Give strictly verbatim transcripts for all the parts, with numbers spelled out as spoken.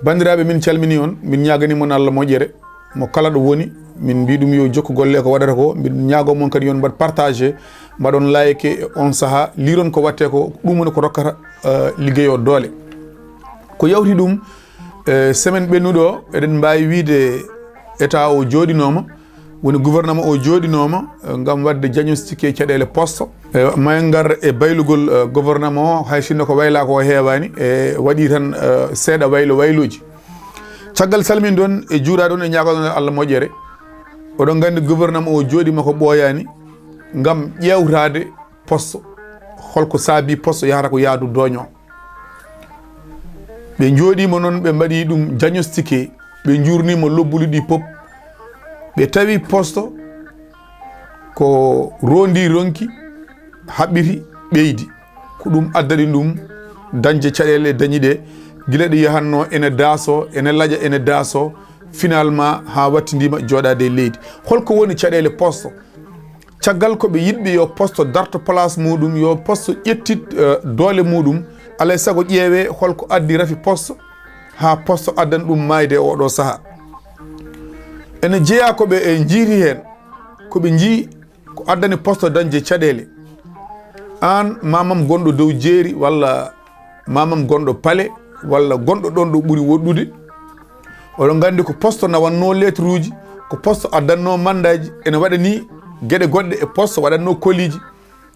Banndiraaɓe, min calmini on, min ñaagani mon Allah moƴƴere. Mo kala ɗo woni, min mbi ɗum yo jokku golle ko waɗata ko. Min ñaago mon kadi yon mbaɗ partage, mbaɗon like e on saha, liiron ko watte ko, ɗum woni ko rokkata, eh, liggey o doole. Ko yawti ɗum, eh, semaine ɓennuɗo o, eɗen mbaawi wiide état o jooɗinooma, woni gouvernement o jooɗinooma, eh, ngam waɗde diagnostiqué caɗeele poste. Eh, ma en ngar e baylugol, eh, gouvernement o, hay sinno ko waylaa ko o heewaani, e waɗi tan, eh, seeɗa waylo wayluuji. Caggal salmin ɗon e juuraa ɗon e ñaagoɗon Allah moƴƴere, oɗon nganndi gouvernement o jooɗiima ko ɓooyaani ngam ƴeewtaade poste, holko saabi poste yahata ko yaadu dooño. Ɓe njooɗiima noon, ɓe mbaɗi ɗum diagnostiqué, ɓe njuurniima lobbuli ɗi pop, ɓe tawi poste ko rondi ronki, haɓɓiti, ɓeydi. Ko ɗum addani ɗum dañde caɗeele dañi ɗe, gila ɗe yahatno ene daaso, ene laƴa, ene daaso, finalement haa wattindiima jooɗaade e leydi. Holko woni caɗeele poste? Caggal ko ɓe yiɗɓe yo poste darto place muɗum, yo poste ƴettit, eh, doole muɗum, alay sago ƴeewe holko addi rafi poste, haa poste addan ɗum maayde e oɗo saha. Ene jeeya ko ɓe, eh, njiiti heen, ko ɓe njii ko addani poste dañde caɗeele. Aan mamam gonɗo dow jeeri walla mamam gonɗo pale walla gonɗo ɗon ɗo ɓuri woɗɗude. Oɗon nganndi ko poste nawannoo lettre uji, ko poste addannoo mandaaji, ene waɗani geɗe goɗɗe e poste waɗannoo koliiji,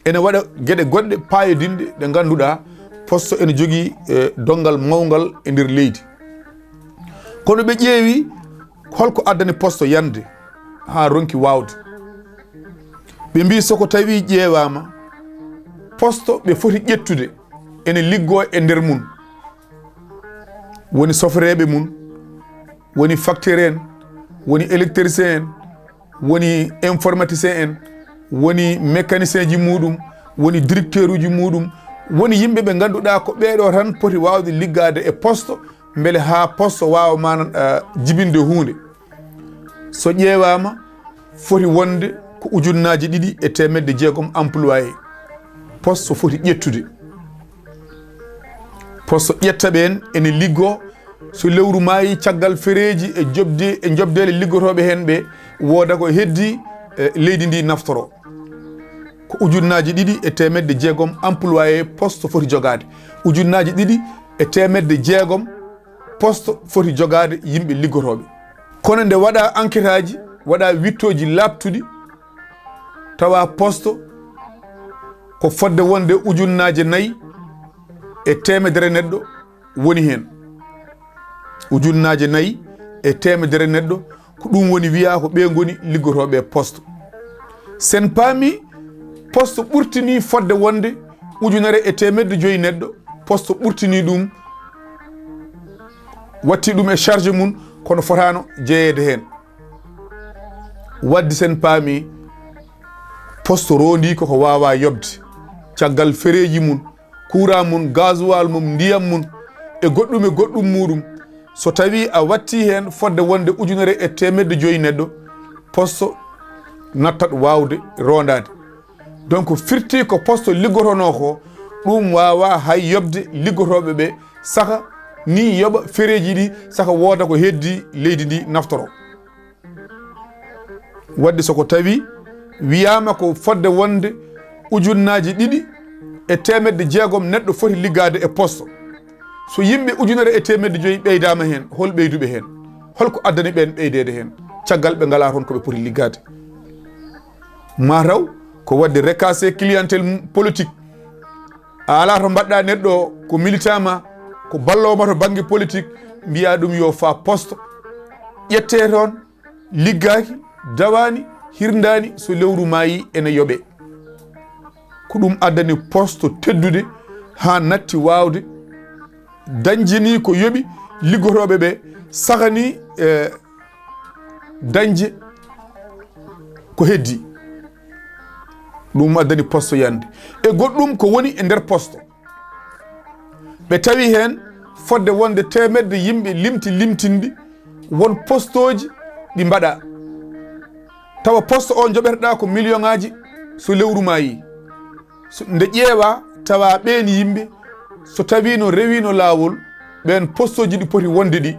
ene waɗa geɗe goɗɗe paayodinɗe ɗe ngannduɗaa poste ene jogii, eh, donngal mawngal e nder leydi. Kono ɓe ƴeewi holko addani poste yande haa ronki waawde. Ɓe mbii so ko tawi ƴeewaama, poste ɓe foti ƴettude ene liggoo e nder mum. Woni sofreeɓe mum, woni facteur en, woni électricien en, woni informaticien en, woni mécanicien ji muɗum, woni directeur uji muɗum, woni yimɓe ɓe ngannduɗaa ko ɓeeɗo tan poti waawde liggaade e poste, mbele haa poste waawa manan, eh, jibinde huunde. So ƴeewaama, foti wonde ko ujunnaaji ɗiɗi e teemedde jeegom employé poste foti ƴettude. Poste ƴetta ɓeen ene liggoo, so lewru maayi, caggal fereeji e jobde, e jobdeele liggotooɓe heen ɓe, wooda ko heddi, e leydi ndi naftoro. Ko ujunnaaji ɗiɗi e teemedde jeegom employé poste foti jogaade. Ujunnaaji ɗiɗi e teemedde jeegom poste foti jogaade yimɓe liggotooɓe. Kono nde waɗa enquêteaaji, waɗa wittooji laaɓtuɗi, tawa poste ko fodde wonde ujunnaaje nayi e teemedere neɗɗo woni heen. Ujunnaaje nayi e teemedere neɗɗo, ko ɗum woni wiyaa ko ɓe ngoni liggotooɓe e poste. Sen paami, poste ɓurtini fodde wonde ujunere e teemedde joyi neɗɗo, poste ɓurtini ɗum, watti ɗum e charge mum, kono fotaano jeyeede heen. Wadde sen paami, poste rondi koko waawa yoɓde, caggal fereeji mum, courant mum, gasoil mum, ndiyam mum, e goɗɗum e goɗɗum muɗum. So tawi a watti heen fodde wonde ujunere e teemedde joyi neɗɗo, poste nattat waawde rondaade. Donc, firti ko poste liggotonoo ko, ɗum waawa hay yoɓde liggotooɓe ɓe, saka ni yoɓa fereeji ɗi, saka wooda ko heddi leydi ndi naftoro. Wadde so ko tawi wiyaama ko fodde wonde ujunnaaji ɗiɗi e teemedde jeegom neɗɗo foti liggaade e poste. So yimɓe ujunere e teemedde joyi ɓeydaama heen, hol ɓeyduɓe heen? Holko addani ɓeen ɓeydeede heen? Caggal ɓe ngalaa toon ko ɓe poti liggaade. Maa taw ko waɗde recasser clientèle politique. A alaa to mbaɗɗa neɗɗo ko militant ma, ko balloowo ma to bannge politique, mbiyaa ɗum yo faa poste. Ƴettee toon, liggaaki, dawaani, hirndaani, so lewru maayi ene yoɓee. Ko ɗum addani poste teddude haa natti waawde dañde ni ko yoɓi liggotooɓe ɓe, saka ni, eh, dañde ko heddi. Ɗum addani poste yande. E goɗɗum ko woni e nder poste. Ɓe tawi heen fodde wonde teemedde yimɓe limti limtinɗi won postooji ɗi mbaɗa. Tawa poste o joɓeteɗaa ko million ŋaaji so lewru maayi. So, nde ƴeewa tawa ɓeen yimɓe So tawii no rewiino laawol, ɓeen postooji ɗi poti wonde ɗi,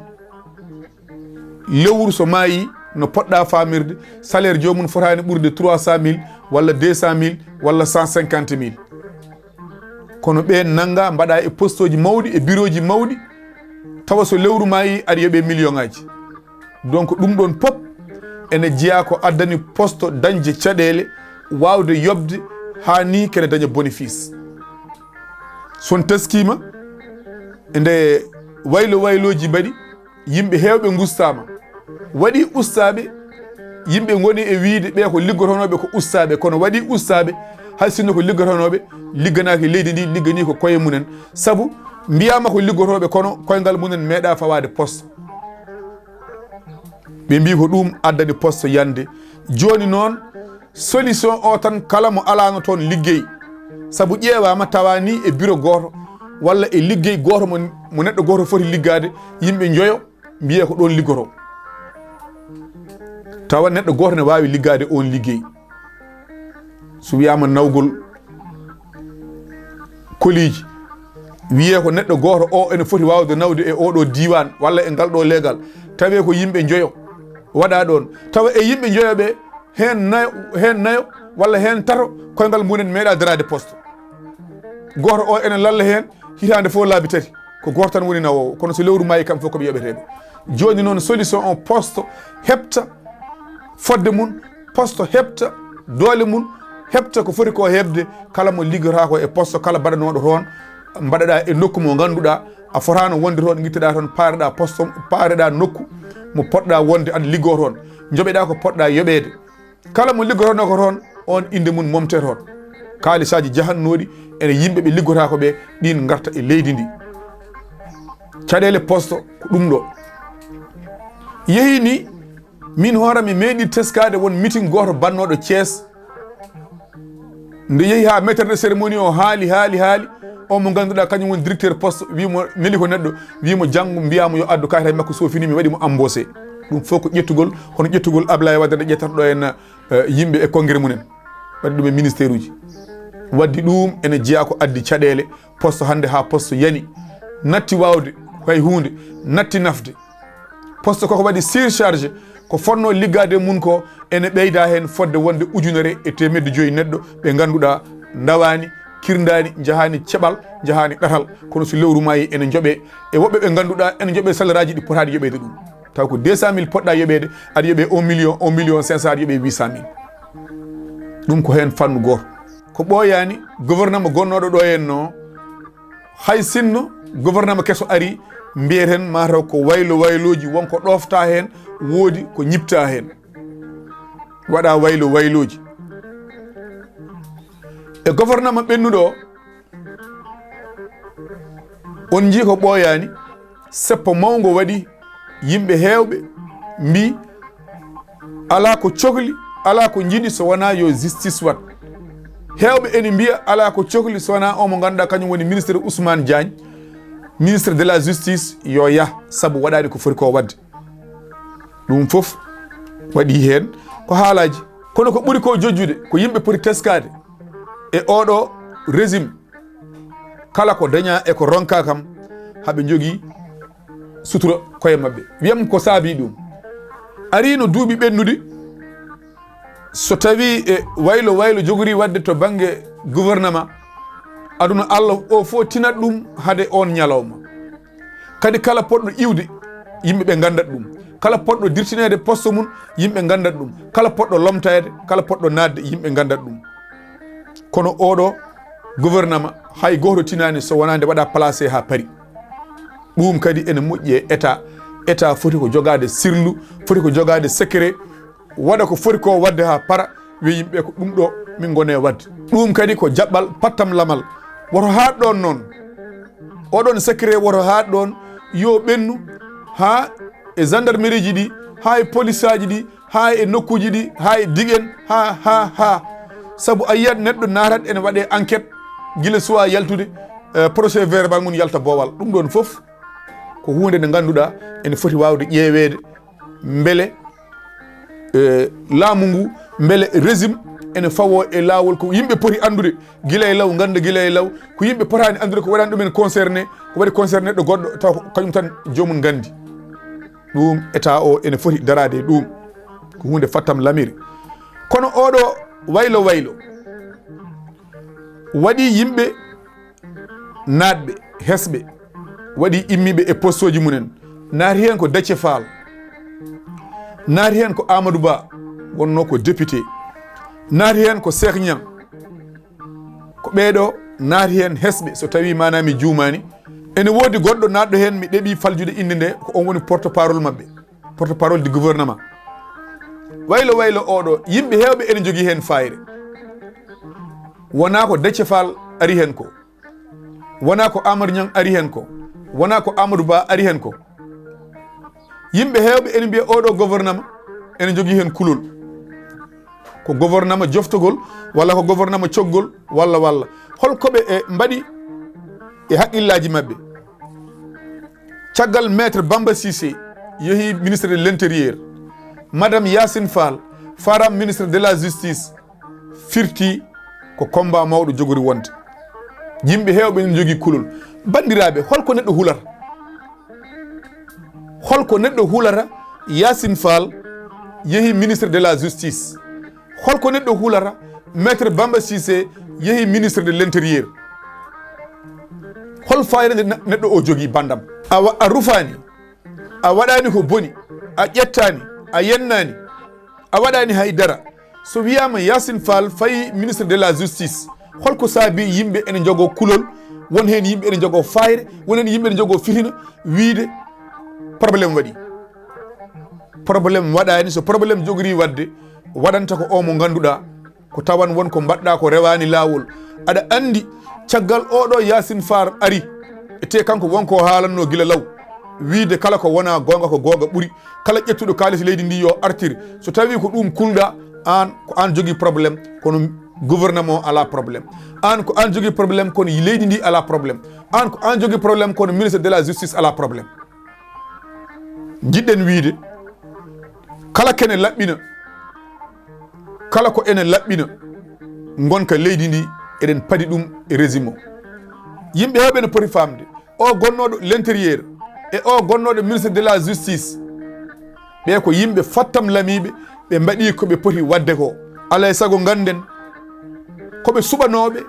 lewru so maayi, no poɗɗaa faamirde, salaire joomum fotaani ɓurde trois cent mille, walla deux cent mille, walla cent cinquante mille. Kono ɓeen nanngaa, mbaɗaa e postooji mawɗi, e birooji mawɗi, tawa so lewru maayi, aɗa yoɓee miliyoŋaaji. Donc, ɗum ɗoon pop ene jeyaa ko addani poste dañde caɗeele, waawde yoɓde haa nii kene daña bénéfice. So on taskiima, nde waylo waylooji mbaɗi, yimɓe heewɓe ngustaama. Waɗi ustaaɓe, yimɓe ngoni e wiyde ɓee ko liggotonooɓe ko ustaaɓe, kono waɗi ustaaɓe, hay sinno ko liggotonooɓe, ligganaaki leydi ndi, ligganii ko koye mumen. Sabu mbiyaama ko liggotooɓe, kono koyngal mumen meeɗaa fawaade poste. Ɓe mbii ko ɗum addani poste yande. Jooni noon, solution o tan, kala mo alaano toon liggey, sabu ƴeewaama tawaani e biro gooto, walla e liggey gooto mo, mo neɗɗo gooto foti liggaade, yimɓe njoyo mbiyee ko ɗoon liggotoo. Tawa neɗɗo gooto ne waawi liggaade oon liggey. So wiyaama nawgol koliiji, wiyee ko neɗɗo gooto o ene foti waawde nawde e oo ɗoo diiwaan walla e ngal ɗoo leegal, tawee ko yimɓe njoyo waɗaa ɗoon. Tawa e yimɓe njoyo ɓe, heen nayo, heen nayo walla heen tato, koyngal mumen meeɗaa daraade poste. Gooto o ene lalla heen, hitaande fof laabi tati, ko gooto tan woni nawoowo, kono so lewru maayi, kam fof ko ɓe yoɓeteeɓe. Jooni noon, solution o, poste heɓta fodde mum, poste heɓta doole mum, heɓta ko foti ko heɓde, kala mo liggotaako e poste, kala baɗanooɗo toon, mbaɗaɗaa e nokku mo ngannduɗaa a fotaano wonde toon, ngitteɗaa toon, paareɗaa poste, paareɗaa nokku mo poɗɗaa wonde aɗa liggoo toon, njoɓeɗaa ko poɗɗaa yoɓeede. Kala mo liggotonoo ko toon, oon innde mum momtee toon. Kaalisaaji jahannooɗi ene yimɓe ɓe liggotaako ɓe, ɗiin ngarta e leydi ndi. Caɗeele poste ko ɗum ɗo. Yehii ni, min hoore mi meeɗi teskaade won meeting gooto bannooɗo Thiès. Nde yehi haa maître de cérémonie o haali, haali, haali, on mo ngannduɗaa kañum woni directeur poste, wii mo, neli ko neɗɗo, wii mo janngo mbiyaa mo yo addu kaayitaaji makko, so fini mi waɗi mo embauché. Ɗum fof ko ƴettugol, hono ƴettugol Ablaye Wade nde ƴettata ɗo en, eh, yimɓe e congrès mumen. Waɗi ɗum e ministère uji. Waddi ɗum ene jeyaa ko addi caɗeele poste hannde haa poste yani. Natti waawde hay huunde, natti nafde. Poste koko waɗi surcharge, ko fotnoo liggaade e mum ko ene ɓeyda heen fodde wonde ujunere e teemedde joyi neɗɗo ɓe ngannduɗaa ndawaani, kirndaani, njahaani ceɓal, njahaani ɗatal, kono so lewru maayi ene njoɓee e woɓɓe ɓe ngannduɗaa ene njoɓee salleraaji ɗi potaani yoɓeede ɗum. Taw ko deux cent mille poɗɗaa yoɓeede, aɗa yoɓee un million, un million cinq cent, aɗa yoɓee huit cent mille. Ɗum ko heen fannu gooto. Ko ɓooyaani, gouvernement gonnooɗo ɗo heen no, hay sinno gouvernement keso ari, mbiyeten mataw ko waylo waylooji, won ko ɗooftaa heen, woodi ko ñiɓtaa heen. Waɗaa waylo waylooji. E gouvernement ɓennuɗo o, on njii ko ɓooyaani, seppo mawngo waɗi, yimɓe heewɓe mbii alaa ko cokli, alaa ko njiɗi so wonaa yo justice waɗ. Heewɓe ene mbiya alaa ko cokli so wonaa o mo ngannduɗaa kañum woni ministre Ousmane Diagne, ministre de la justice, yo yah, sabu waɗaani ko foti ko waɗde. Ɗum fof waɗi heen ko haalaaji. Kono ko ɓuri ko jojjude ko yimɓe poti teskaade e oɗo régime, kala ko dañaa e ko ronkaa kam, haɓe njogii sutura koye maɓɓe. Wiyam ko saabii ɗum. Ariino duuɓi ɓennuɗi, so tawii e waylo waylo jogorii waɗde to bannge gouvernement, aduna Allah o fof tinat ɗum hade oon ñalawma. Kadi kala poɗɗo iwde, yimɓe ɓe nganndat ɗum. Kala poɗɗo dirtineede poste mum, yimɓe nganndat ɗum. Kala poɗɗo lomteede, kala poɗɗo naatde, yimɓe nganndat ɗum. Kono oɗo gouvernement, hay gooto tinaani so wonaa nde waɗaa placé haa paari. Ɗum kadi ene moƴƴi e État. État foti ko jogaade sirlu, foti ko jogaade secret, waɗa ko foti ko waɗde haa paara, wiya yimɓe ko ɗum ɗo min ngoni e waɗde. Ɗum kadi ko jaɓɓal pattamlamal. Woto haaɗ ɗoon noon. Oɗon secret woto haaɗ ɗoon, yo ɓennu haa e gendarmerie ji ɗi, haa e polisaaji ɗi, haa e nokkuuji ɗi, haa e digen, haa, haa, haa. Sabu a yiyat neɗɗo naatat ene waɗee enquête gila suwaa yaltude, eh, procès verbal mum yalta boowal. Ɗum ɗoon fof ko huunde nde ngannduɗaa ene foti waawde ƴeeweede mbele, eh, laamu ngu, mbele régime ene fawoo e laawol ko yimɓe poti anndude gila e law, ngannda gila e law, ko yimɓe potaani anndude ko waɗani ɗumen concerné, ko waɗi concerné neɗɗo goɗɗo, taw ko kañum tan joomum nganndi. Ɗum État o ene foti daraade e ɗum. Ko huunde fattam lamiri. Kono oɗo waylo waylo waɗi yimɓe naatɓe, hesɓe, waɗi immiiɓe e postooji mumen. Naati heen ko Déthié Fall, naati heen ko Amadou Ba, wonnoo ko député, naati heen ko Cheikh Niang. Ko ɓeeɗo naati heen hesɓe, so tawii maanaa mi juumaani. Ene woodi goɗɗo naatɗo heen, mi ɗeɓii faljude innde nde, ko on woni porte-parole maɓɓe, porte-parole du gouvernement. Waylo waylo oɗo, yimɓe heewɓe ene njogii heen faayre. Wonaa ko Déthié Fall ari heen ko, wonaa ko Amadou Niang ari heen ko, wonaa ko Amadou Ba ari heen ko. Yimɓe heewɓe ene mbiya oɗo gouvernement ene jogii heen kulol. Ko gouvernement joftogol, walla ko gouvernement cokgol, walla, walla. Hol ko ɓe, e, mbaɗi e haqqillaaji maɓɓe? Caggal Maître Bamba Cissé yehi ministre de l'Intérieur, Madame Yacine Fall, faram ministre de la Justice, firti ko combat mawɗo jogori wonde. Yimɓe heewɓe ene njogii kulol. Banndiraaɓe, hol ko neɗɗo hulata? Hol ko neɗɗo hulata? Yacine Fall yehi ministre de la Justice. Hol ko neɗɗo hulata? Maître Bamba Cissé yehi ministre de l'Intérieur. Hol faayida nde na-, neɗɗo o jogii banndam? A wa-, a rufaani, a waɗaani ko boni, a ƴettaani, a yennaani, a waɗaani hay dara. So wiyaama Yacine Fall fayi ministre de la Justice, hol ko saabii yimɓe ene njogoo kulol, won heen yimɓe ene njogoo faayre, won heen yimɓe ene njogoo fitina, wiyde problème waɗi? Problème waɗaani. So problème jogorii waɗde, waɗanta ko o mo ngannduɗaa ko tawan won ko mbaɗɗaa ko rewaani laawol. Aɗa anndi, caggal oɗo Yacine Fall ari, e te kanko won ko haalannoo gila law, wiyde kala ko wonaa goonga ko goonga ɓuri, kala ƴettuɗo kaalis leydi ndi yo artir. So tawii ko ɗum kulɗaa, aan ko aan jogii problème, kono gouvernement o alaa problème. Aan ko aan jogii problème, kono leydi ndi alaa problème. Aan ko aan jogii problème, kono ministre de la Justice alaa problème. Njiɗɗen wiyde, kala kene laɓɓina, kala ko ene laɓɓina ngonka leydi ndi, eɗen padi ɗum e régime o. Yimɓe heewɓe ene poti faamde, o gonnooɗo l'Intérieur e o gonnooɗo ministre de la Justice, ɓe ko yimɓe fattam lamiiɓe, ɓe mbaɗii ko ɓe poti waɗde ko. Alaa e sago ngannden ko ɓe suɓanooɓe,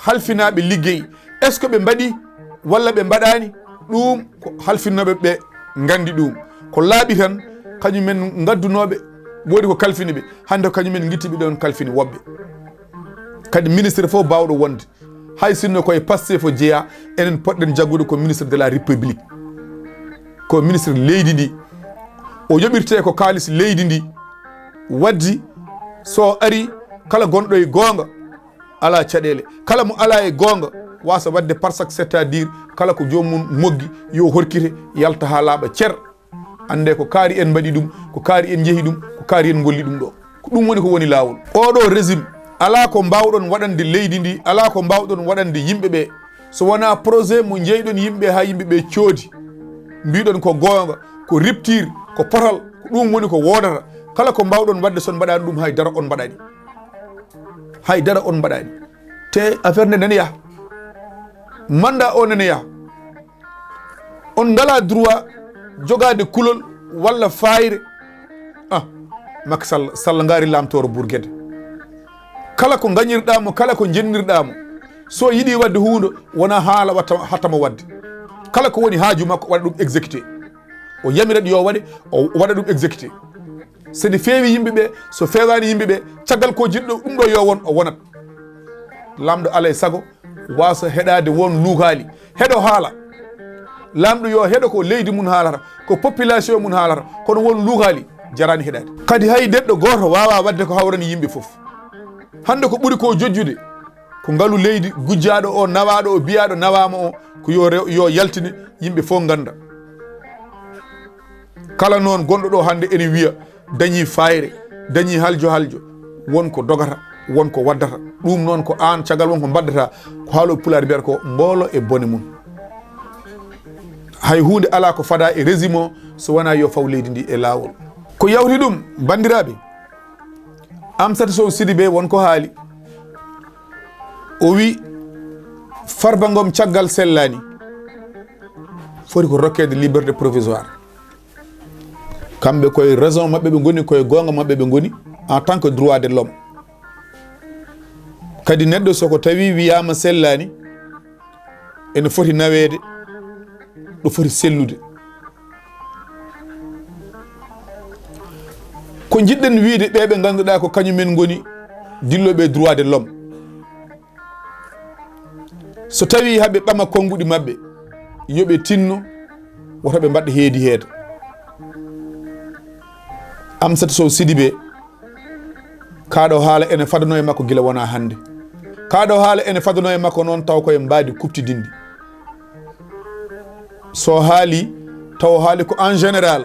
halfinaaɓe liggey. Est-ce que ɓe mbaɗi walla ɓe mbaɗaani? Ɗum ko halfinnooɓe ɓe nganndi ɗum. Ko laaɓi tan, kañumen ngaddunooɓe, woodi ko kalfini ɓe. Hannde ko kañumen ngitti ɓe ɗon kalfini woɓɓe. Kadi ministre fof baawɗo wonde, hay sinno ko e Pastef o jeyaa, enen poɗɗen jaggude ko ministre de la République. Ko ministre leydi ndi. O yoɓirtee ko kaalis leydi ndi. Waddi so ari kala gonɗo e goonga, alaa caɗeele. Kala mo alaa e goonga, waasa waɗde par sac, c'est-à-dire kala ko joomum moggi, yo horkite, yalta haa laaɓa cer. Annde ko kaari en mbaɗi ɗum, ko kaari en njehi ɗum, ko kaari en ngolli ɗum ɗo. Ko ɗum woni ko woni laawol. Oɗo régime, alaa ko mbaawɗon waɗande leydi ndi, alaa ko mbaawɗon waɗande yimɓe ɓe. So wonaa projet mo njeyɗon yimɓe haa yimɓe ɓe coodi, mbiɗon ko goonga, ko rupture, ko potal, ko ɗum woni ko woodata. Kala ko mbaawɗon waɗde, so on mbaɗaani ɗum, hay dara on mbaɗaani. Hay dara on mbaɗaani. Te affaire nde nani yaha. Mandat o nani yaha. On ngalaa droit jogaade kulol walla faayre. Ah, Macky Sall, Sall ngaari laamtooro Bourguédé. Kala ko ngañirɗaa mo, kala ko njennirɗaa mo, so yiɗi waɗde huunde, wona haala watta, hatta mo waɗde. Kala ko woni haaju makko, waɗa ɗum exécuté. O yamirat yo waɗe, o waɗa ɗum exécuté. So ne feewi yimɓe ɓe, so feewaani yimɓe ɓe, caggal ko jiɗɗo ɗum ɗo yo won, o wonat. Laamɗo alaa e sago waasa heɗaade won luukaali. Heɗo haala. Laamɗo yo heɗo ko leydi mum haalata, ko population mum haalata, kono won luukaali jaraani heɗaade. Kadi hay neɗɗo gooto waawaa waɗde ko hawrani yimɓe fof. Hannde ko ɓuri ko jojjude, ko ngalu leydi gujjaaɗo o, nawaaɗo o, biyaaɗo nawaama o, ko yo rew-, yo yaltine, yimɓe fof ngannda. Kala noon gonɗo ɗo hannde ene wiya dañi faayre, dañi haljo haljo, won ko dogata, won ko waddata. Ɗum noon ko aan, caggal won ko mbaddata, ko haalo Pulaar mbiyata ko mboolo e bone mum. Hay huunde alaa ko fada e régime o so wonaa yo faw leydi ndi e laawol. Ko yawti ɗum, banndiraaɓe, Amsatou Sow Sidibé won ko haali. O wi Farba Ngom caggal sellaani, foti ko rokkeede liberté provisoire. Kamɓe koye raison maɓɓe ɓe ngoni, koye goonga maɓɓe ɓe ngoni, en tant que droit de l'homme. Kadi neɗɗo so ko tawi wiyaama sellaani, ene foti naweede ɗo foti sellude. Ko njiɗɗen wiide ɓe ɓe ngannduɗaa ko kañumen ngoni dillooɓe droit de l'homme, so tawi haɓe ɓama konnguɗi maɓɓe, yo ɓe tinno, woto ɓe mbaɗ heedi heeda. Amsatou Sow Sidibé, kaaɗo haala ene fadano e makko gila wona hannde. Kaaɗo haala ene fadano e makko noon taw koye mbaadi kuɓtidinndi. So haali, taw haali ko en général,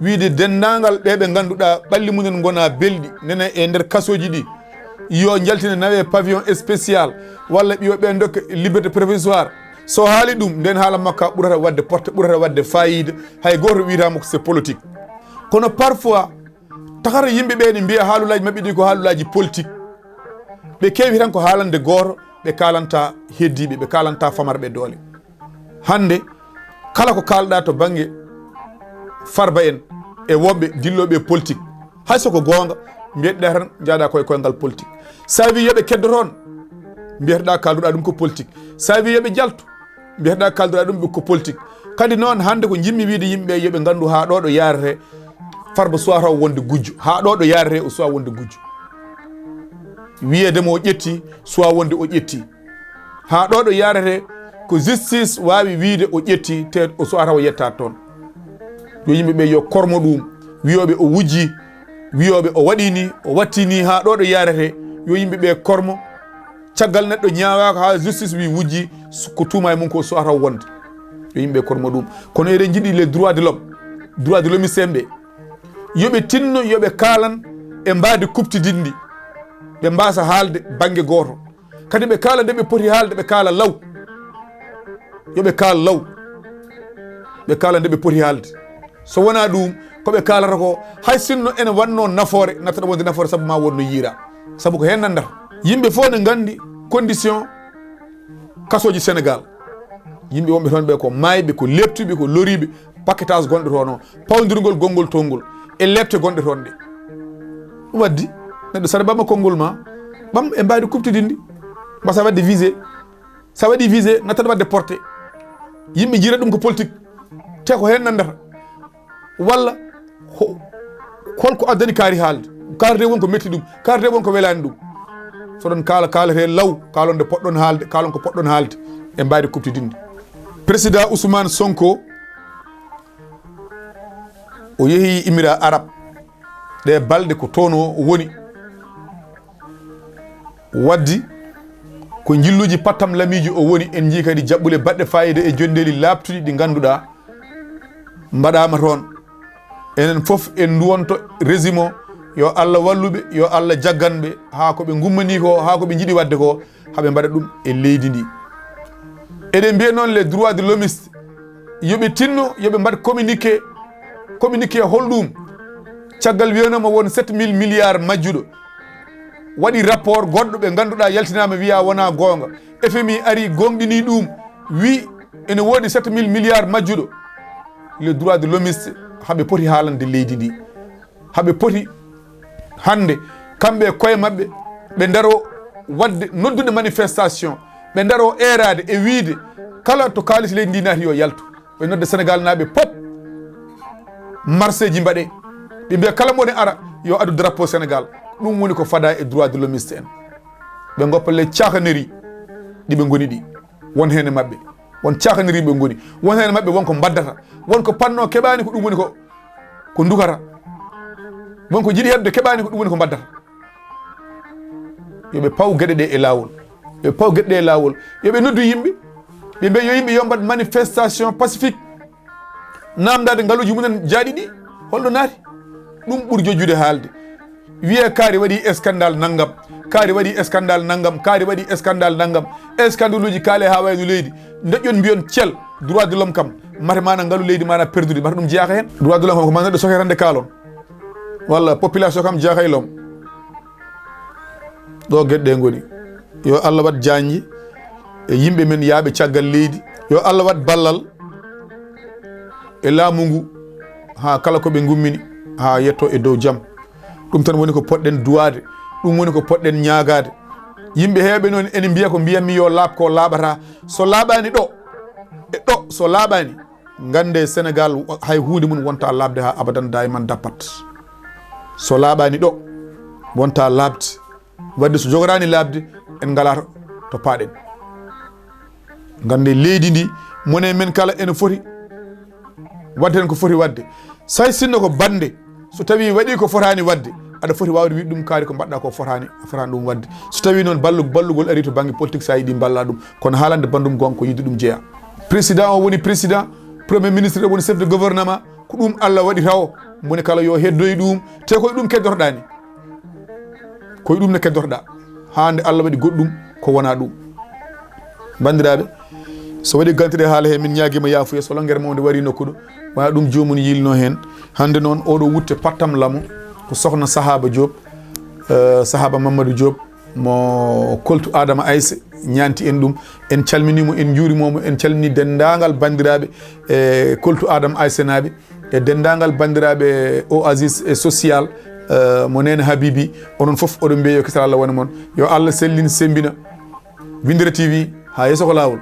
wiide denndaangal ɓe ɓe ngannduɗaa ɓalli mumen ngona belɗi, nene e nder kasooji ɗi, yo njaltine nawe pavillon spécial, walla ɓiyo ɓe ndokke liberté provisoire. So haali ɗum, nden haala makka ɓurata waɗde porte, ɓurata waɗde fayida, hay gooto wiyata mo ko c'est politique. Kono parfois, takata yimɓe ɓe ne mbiya haalulaaji maɓɓe ɗi ko haalulaaji politique. Ɓe keewi tan ko haalande gooto, ɓe kaalanta heddiiɓe, ɓe kaalanta famarɓe doole. Hannde, kala ko kaalɗa to bannge Farba en e wonɓe dillooɓe politique, hay so ko goonga, mbiyeteɗaa tan njaaɗa koye koyngal politique. Sa wi yo ɓe keddo toon, mbiyeteɗaa kaalduɗaa ɗum ko politique. Sa wi yo ɓe jaltu, mbiyeteɗaa kaalduɗaa ɗum ko politique. Kadi noon, hannde ko njiɗmi wiide yimɓe, yo ɓe nganndu haa ɗo ɗo yaarete, Farba suwata o wonde gujjo. Haa ɗo ɗo yaarete, o suwa wonde gujjo. Wiyeede mo o ƴetti, suwa wonde o ƴetti. Haa ɗo ɗo yaarete, ko justice waawi wiide o ƴetti, te o suwata o yetta toon. Yo yimɓe ɓe yo kormo ɗum, wiyooɓe o wujji, wiyooɓe o waɗi ni, o watti ni, haa ɗo ɗo yaarete, yo yimɓe ɓe kormo. Caggal neɗɗo ñaawaaka haa justice wi wujji, ko tuuma e mum ko suwata wonde. Yo yimɓe kormo ɗum. Kono eɗen njiɗi les droits de l'homme, droits de l'homme en ɓe, yo ɓe tinno, yo ɓe kaalan e mbaadi kuɓtidinndi. Ɓe mbaasa haalde bannge gooto. Kadi ɓe kaala nde ɓe poti haalde, ɓe kaala law. Yo ɓe kaal law. Ɓe kaala nde ɓe poti haalde. So wonaa ɗum, ko ɓe kaalata ko, hay sinno ene wannoo nafoore, nattata wonde nafoore sabu ma wonno yiira. Sabu ko heen nanndata. Yimɓe fof ne nganndi condition kasooji Sénégal. Yimɓe wonɓe toon ɓe ko maayɓe, ko leeptuɓe, ko loriiɓe, paquetage gonɗo toon o, pawdirgol gonngol towngol e leepte gonɗe toon ɗe. Ɗum waddi neɗɗo sara ɓama konngol ma, ɓam e mbaadi kuɓtidinndi, mbasa waɗde visé. Sa waɗi visé, nattat waɗde porté. Yimɓe jiira ɗum ko politique. Te ko heen nanndata. Walla ko, holko addani kaari haalde? Kaari de won ko metti ɗum. Kaari de won ko welaani ɗum. So ɗon kaala, kaalete law, kaalon nde poɗɗon haalde, kaalon ko poɗɗon haalde. E mbaadi kuɓtidinndi. Président Ousmane Sonko, o yehi Émirats Arabes. Ɗe balɗe ko toon o woni. Waddi ko njilluuji pattam lamiiji o woni. En njii kadi jaɓɓule baɗɗe faayiida e jonndeeli laaɓtuɗi ɗi ngannduɗaa mbaɗaama toon. Enen fof en nduwonto régime o, yo Allah wallu ɓe, yo Allah jaggan ɓe haa ko ɓe ngummanii ko, haa ko ɓe njiɗi waɗde ko, haa ɓe mbaɗa ɗum e leydi ndi. Eɗen mbiya noon les droits de l'hommiste, yo ɓe tinno, yo ɓe mbaɗ communiqué. Communiqué holɗum? Caggal wiyanoma won sept mille milliards majjuɗo. Waɗi rapport goɗɗo ɓe ngannduɗaa yaltinaama wiya wona goonga. F M I ari gonɗini ɗum, wi ene woodi sept mille milliards majjuɗo. Les droits de l'hommiste, haɓe poti haalande leydi ndi. Haɓe poti hannde, kamɓe e koye maɓɓe, ɓe ndaro waɗde, noddude manifestation, ɓe ndaro eeraade e wiide, kala to kaalis leydi ndi naati yo yaltu. Ɓe nodda Sénégal naaɓe pop, marseji mbaɗe, ɓe mbiya kala mo ne ara yo addu drapeau Sénégal. Ɗum woni ko fada e droit de l'hommiste en. Ɓe goppa les cakaneries ɗi ɓe ngoni ɗi. Won heen e maɓɓe, won cakaneries ɓe ngoni. Won heen e maɓɓe won ko mbaddata, won ko panno keɓaani, ko ɗum woni ko, ko ndukata. Won ko jiɗi heɓde keɓaani, ko ɗum woni ko mbaddata. Yo ɓe paw geɗe ɗe e laawol. Yo ɓe paw geɗe ɗe e laawol. Yo ɓe noddu yimɓe. Ɓe mbiya yo yimɓe yo mbaɗ manifestation pacifique. Namdaade ngaluuji mumen jaaɗi ɗi, holɗo naati? Ɗum ɓuri jojjude haalde. Wiye kaari waɗi scandale nanngam, kaari waɗi scandale nanngam, kaari waɗi scandale nanngam. Scandale uji kaale haa wayno leydi. Ndeƴƴon mbiyon cel, droit de l'homme kam. Mate mana ngalu leydi mana perdude, mate ɗum jeyaka heen. Droit de l'homme kam ko ma neɗɗo soke tan nde kaalon. Walla population kam jeyaka e lom. Ɗo geɗe ɗe ngoni. Yo Allah waɗ jaanji e yimɓe men yaaɓe caggal leydi. Yo Allah waɗ ballal e laamu ngu, haa kala ko ɓe ngummini, haa yetto e dow jam. Ɗum tan woni ko poɗɗen duwaade, ɗum woni ko poɗɗen ñaagaade. Yimɓe heewɓe noon ene mbiya ko mbiyatmi yo laaɓ ko laaɓata. So laaɓaani ɗo, e ɗo, so laaɓaani, ngannde Senegaal hay huunde mum wonta laaɓde haa abadan, daayiman dappat. So laaɓaani ɗo, wonta laaɓde. Wadde so jogoraani laaɓde, en ngalaa to, to paaɗen. Ngannde leydi ndi, mone men kala ene foti waɗde heen ko foti waɗde. So hay sinno ko bannde, so tawii waɗii ko fotaani waɗde, aɗa foti waawde wiide ɗum kaari ko mbaɗɗaa ko fotaani, fotaani ɗum waɗde. So tawii noon ballu-, ballugol arii to bannge politique, so a yiɗi mballaa ɗum. Kono haalande banndum goonga ko yiɗde ɗum jeyaa. Président o woni président, premier ministre o woni chef de gouvernement, ko ɗum Allah waɗi tawo, mone kala yo heddo e ɗum, te ko e ɗum keddotoɗaa ni. Ko e ɗum ne keddotoɗaa, haa nde Allah waɗi goɗɗum ko wonaa ɗum. Banndiraaɓe, so waɗi gantire haala he, min ñaagiima yaafuya, so lanngere mawnde warii nokku ɗo, wonaa ɗum joomum yiilnoo heen. Hannde noon, oɗo wutte pattam lamo, ko sohna Sahaba Diop, eh, Sahaba Mamadou Diop, mo Koltu Adama Ayse, ñaanti en ɗum. En calminii mo, en njuuriima mo, en calminii denndaangal banndiraaɓe, eh, Koltu Adama Ayse naaɓe, e denndaangal banndiraaɓe Oasis e Social, eh, mo Neene Habibi, onon fof oɗon mbiya yo kisal Allah wone mon. Yo Allah sellin, semmbina Winndere T V, haa yeeso ko laawol.